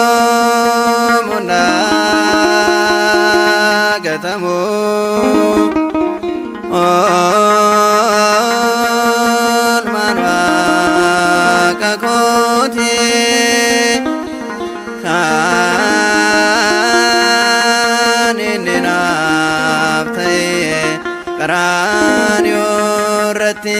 Yoomuu dagatamu oolmaan waaqa kooti kan inni naaf ta'e qaraanioo irratti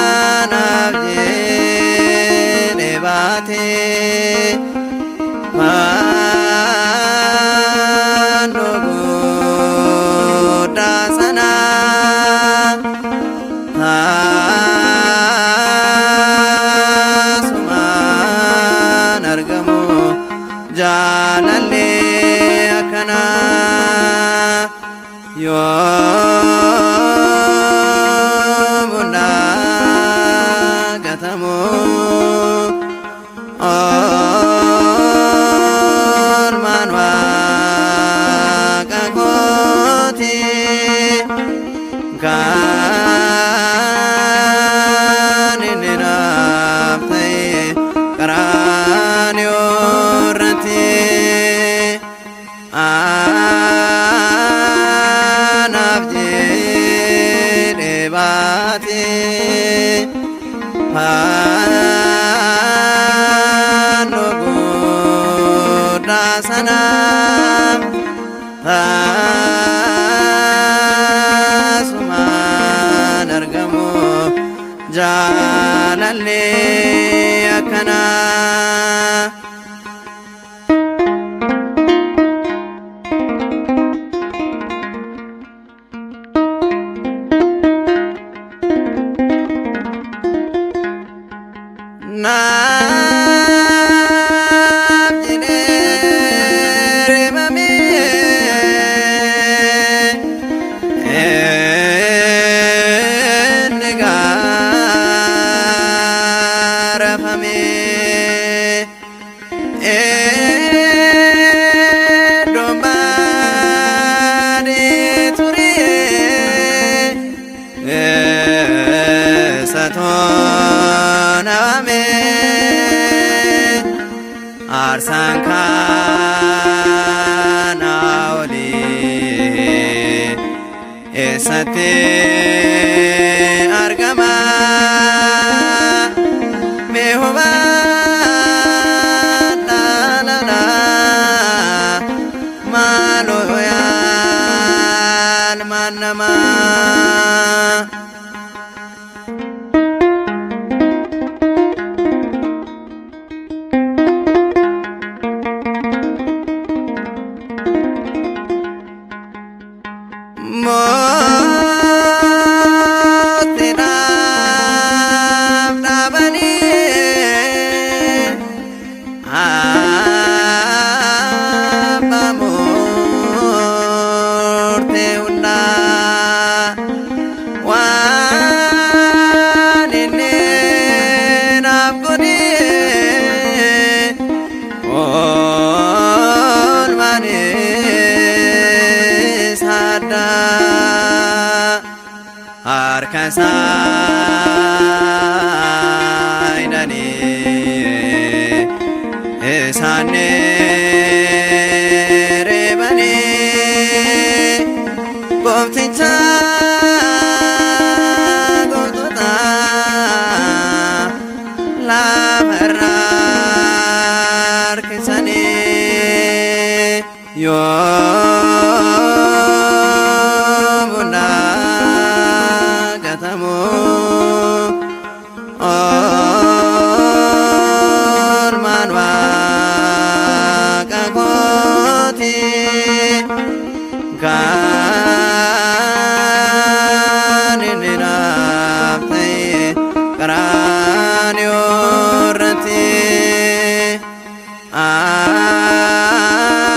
anaaf jedhee baate fannoo guddaa sana taasumaan argamu jaalalli akkanaa yoomuu dagatamu oolmaan waaqa kooti kan inni naaf ta'e qaraanioo irratti anaaf jedhee baate fannoo guddaa sana taasumaan argamu jaalalli akkanaa. Naaf jedhee reebamee inni gaarafamee iddoon baadee ture eessa toonawame aarsaan kana olii eessatti argama mee hubadhaa lalaa maaloo yaa ilmaan namaa. Mootiidhaaf dhaabanii abbaa murtee hundaa waan inni naaf godhe oolmaan isaa addaa. Harka isaa hidhanii isaan reebanii goofticha gooftota lafarra harkisanii yoomuu dagatamu oolmaan waaqa kooti kan inni naaf ta'e qaraanioo irratti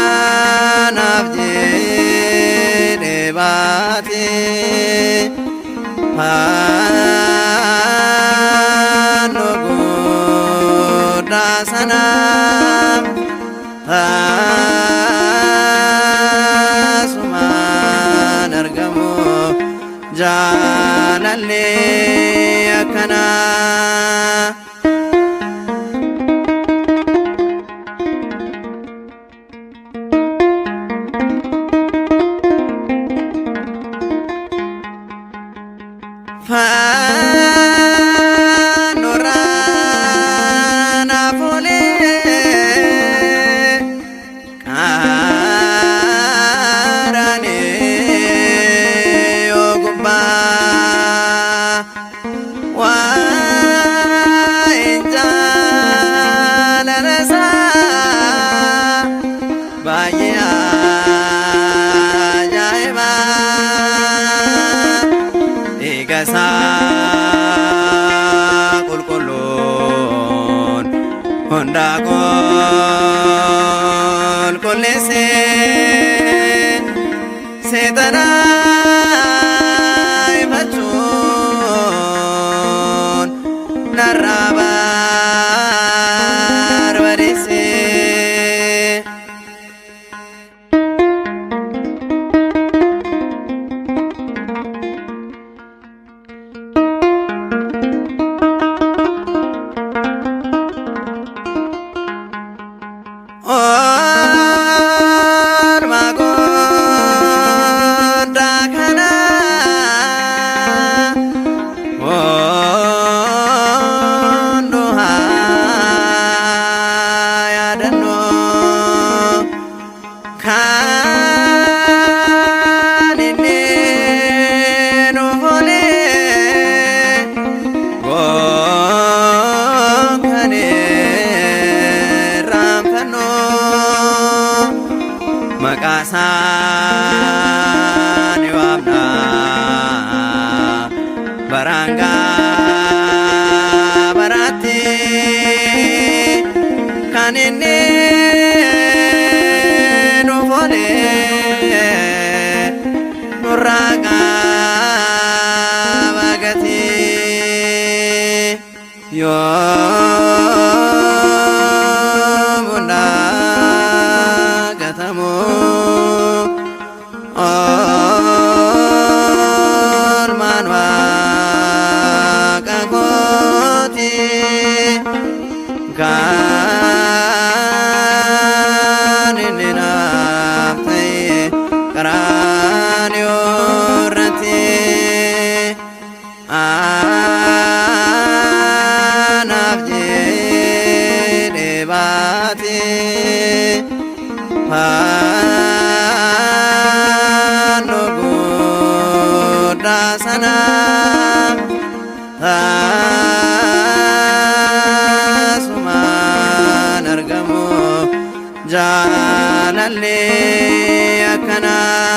anaaf jedhee baate fannoo guddaa sana taasumaan argamu. Jaalalli akkanaa. Faanuraan afuulee qaaranii ogubbaa waa'een jaalala isaa baay'ee ajaa'ibaa. Dhiiga isaa qulqulluun hundaa qulqulleessee seexana ifachuun narraa barbadeessee. Oolmaa guddaa kana hundu haa yaadannu kan inni nuuf oolee gooftaan irraanfannu maqaa isaa ni waamna baraan baraatti kan inni nuuf oolee nurraa qaba gatii. Yoomuu dagatamu oolmaan waaqa kooti kan inni naaf ta'e qaraaniyo irratti anaaf jedhee baate fannoo guddaa sana taasumaan argamu jaalalli akkanaa.